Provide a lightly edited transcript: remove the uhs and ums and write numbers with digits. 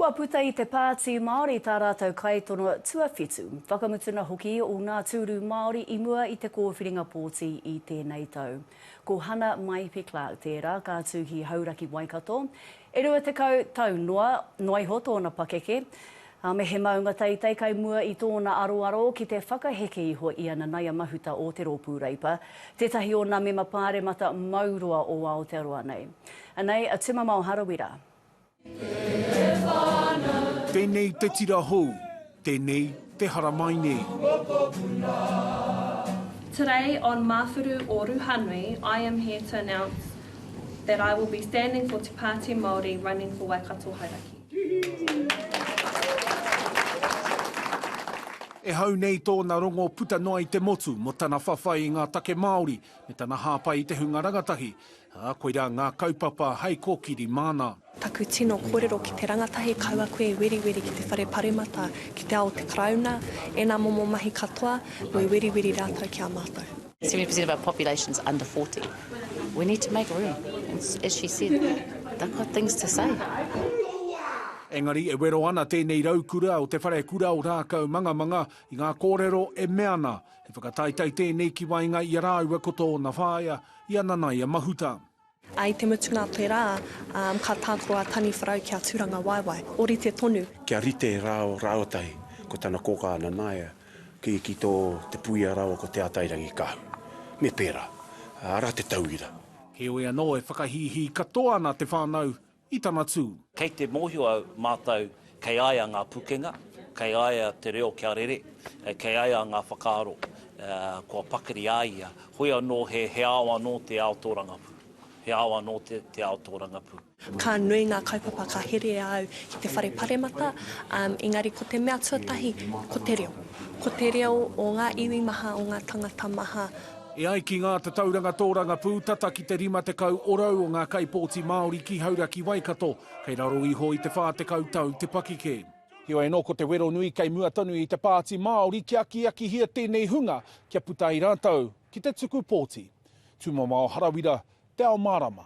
Kua puta i te Pāti Māori tā rātou kaitono tuawhitu, whakamutuna hoki o ngā tūru Māori i mua i te kōwhiringa pōti i tēnei tau. Ko Hana Maipi Clarke tērā ka tū ki Hauraki Waikato. E 20 tau noa, noa iho tōna pakeke, ā, me he maunga teitei kai mua i tōna aroaro ki te whakaheke iho i a Nanaia Mahuta o Te Rōpū Reipa, tētahi o nā mema pāremata mauroa o Aotearoa nei. Anei a Tumamao Harawira. Tēnei te tira hou, tēnei te haramai nei. Today on Mawhuru o Ruhanui I am here to announce that I will be standing for Te Pāti Māori running for Waikato Hauraki. E hau nei tōna rongo puta noa i te motu mō tana whawhai i ngā take Māori me tana hāpai i te hunga rangatahi Ā, koirā ngā kaupapa hei kōkiri māna. Taku tino kōrero ki te rangatahi kaua koe e weriweri ki te whare paremata, ki te ao o te Karauna, ēnā momo mahi katoa, me weriweri rātou ki a mātou. 70% of our population's under 40. We need to make room. And as she said, they've got things to say. Engari e wero ana tēnei raukura o te wharekura o Rākaumangamanga i ngā kōrero e mea ana, he whakataetae tēnei ki waenga i a rāua ko tōna whaea, i a Nanaia Mahuta. Ā, i te mutunga o te rā, ka tākaro a Taniwharau ki a Tūrangawaewae. Ōrite tonu. Kia rite rāua tahi ko tana kōkā a Nanaia ki, ki tō Te Puia rāua ko Te Atairangikaahu. Me pērā. Arā te tauira. Heoi anō, e whakahīhī katoa ana te whānau i tana tū. Kei te mōhio au mātou kei a ia ngā pukenga, kei a ia te reo kia rere, kei a ia ngā whakaaro kua pakari a ia, hoi anō he ao anō te ao tōrangapū, he ao anō te ao tōrangapū. Ka nui ngā kaupapa ka here au ki te whare paremata, engari ko te mea tuatahi ko te reo. Ko te reo o ngā iwi maha, o ngā tangata maha. E ai ki ngā tatauranga tōrangapū, tata ki te 50 orau o ngā kaipōti Māori ki Hauraki Waikato, kei raro iho i te 40 tau te pakeke. Heoi anō ko te wero nui kei mua tonu i te Pāti Māori kia akiakihia tēnei hunga kia puta ai rātou ki te tuku pōti. Tūmamao Harawira, Te Ao Mārama.